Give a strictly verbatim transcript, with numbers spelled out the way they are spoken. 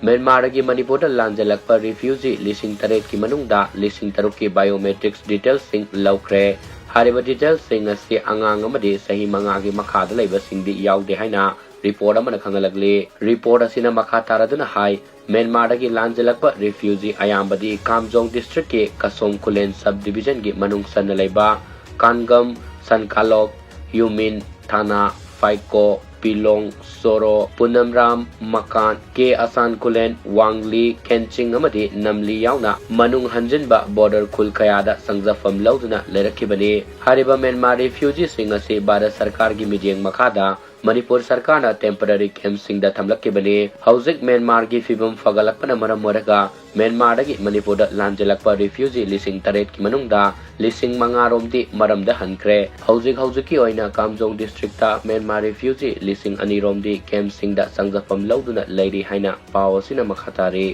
ꯃ꯭ꯌꯥꯟꯃꯥꯔꯗꯒꯤ ꯃꯅꯤꯄꯨꯔꯗ ꯂꯥꯟꯖꯦꯜꯂꯛꯄ refugee ꯂꯤꯁꯤꯡ ꯇꯔꯦꯠꯀꯤ ꯃꯅꯨꯡꯗ ꯂꯤꯁꯤꯡ ꯇꯔꯨꯛꯀꯤ biometrics detailꯁꯤꯡ ꯂꯧꯈ꯭ꯔꯦ꯫ ꯍꯥꯏꯔꯤꯕ detailꯁꯤꯡ ꯑꯁꯤ ꯑꯉꯥꯡ ꯑꯃꯗꯤ ꯆꯍꯤ ꯃꯉꯥꯒꯤ ꯃꯈꯥꯗ ꯂꯩꯕꯁꯤꯡꯗꯤ ꯌꯥꯎꯗꯦ ꯍꯥꯏꯅ report ꯑꯃꯅ ꯈꯪꯍꯜꯂꯛꯂꯤ꯫ Report ꯑꯁꯤꯅ ꯃꯈꯥ ꯇꯥꯔꯗꯨꯅ ꯍꯥꯏ, ꯃ꯭ꯌꯥꯟꯃꯥꯔꯗꯒꯤ ꯂꯥꯟꯖꯦꯜꯂꯛꯄ refugee ꯑꯌꯥꯝꯕꯗꯤ ꯀꯥꯝꯖꯣꯡ districtꯀꯤ ꯀꯁꯣꯡ ꯈꯨꯂꯦꯟ subdivisionꯒꯤ ꯃꯅꯨꯡ ꯆꯟꯅ ꯂꯩꯕ ꯀꯥꯟꯒꯝ, ꯁꯟꯀꯥꯂꯣꯛ, ꯌꯨꯃꯤꯟ, ꯊꯥꯅꯥ, ꯐꯥꯏꯀꯣ, ꯄꯤꯂꯣꯡ, ꯁꯣꯔꯣ, ꯄꯨꯅꯝꯔꯥꯝ, ꯃꯀꯥꯟ, ꯀꯦ ꯑꯁꯥꯟ ꯈꯨꯂꯦꯟ, ꯋꯥꯡꯂꯤ, ꯀꯦꯟꯆꯤꯡ ꯑꯃꯗꯤ ꯅꯝꯂꯤ ꯌꯥꯎꯅ ꯃꯅꯨꯡ ꯍꯟꯖꯤꯟꯕ border ꯈꯨꯜ ꯀꯌꯥꯗ ꯆꯪꯖꯐꯝ ꯂꯧꯗꯨꯅ ꯂꯩꯔꯛꯈꯤꯕꯅꯤ꯫ ꯍꯥꯏꯔꯤꯕ ꯃ꯭ꯌꯥꯟꯃꯥꯔ refugeeꯁꯤꯡ ꯑꯁꯤ ꯚꯥꯔꯠ ꯁꯔꯀꯥꯔꯒꯤ ꯃꯤꯠꯌꯦꯡ ꯃꯈꯥꯗ ꯃꯅꯤꯄꯨꯔ ꯁꯔꯀꯥꯔꯅ temporary campꯁꯤꯡꯗ ꯊꯝꯂꯛꯈꯤꯕꯅꯤ꯫ ꯍꯧꯖꯤꯛ ꯃ꯭ꯌꯥꯟꯃꯥꯔꯒꯤ ꯐꯤꯕꯝ ꯐꯒꯠꯂꯛꯄꯅ ꯃꯔꯝ ꯑꯣꯏꯔꯒ ꯃ꯭ꯌꯥꯟꯃꯥꯔꯗꯒꯤ ꯃꯅꯤꯄꯨꯔꯗ ꯂꯥꯟꯖꯦꯜꯂꯛꯄ refugee ꯂꯤꯁꯤꯡ ꯇꯔꯦꯠꯀꯤ ꯃꯅꯨꯡꯗ ꯂꯤꯁꯤꯡ ꯃꯉꯥ ꯔꯣꯝꯗꯤ ꯃꯔꯝꯗ ꯍꯟꯈ꯭ꯔꯦ꯫ ꯍꯧꯖꯤꯛ ꯍꯧꯖꯤꯛꯀꯤ ꯑꯣꯏꯅ ꯀꯥꯝꯖꯣꯡ districtꯇ ꯃ꯭ꯌꯥꯟꯃꯥꯔ refugee ꯂꯤꯁꯤꯡ ꯑꯅꯤ ꯔꯣꯝꯗꯤ campꯁꯤꯡꯗ ꯆꯪꯖꯐꯝ ꯂꯧꯗꯨꯅ ꯂꯩꯔꯤ ꯍꯥꯏꯅ ꯄꯥꯎ ꯑꯁꯤꯅ ꯃꯈꯥ ꯇꯥꯔꯤ꯫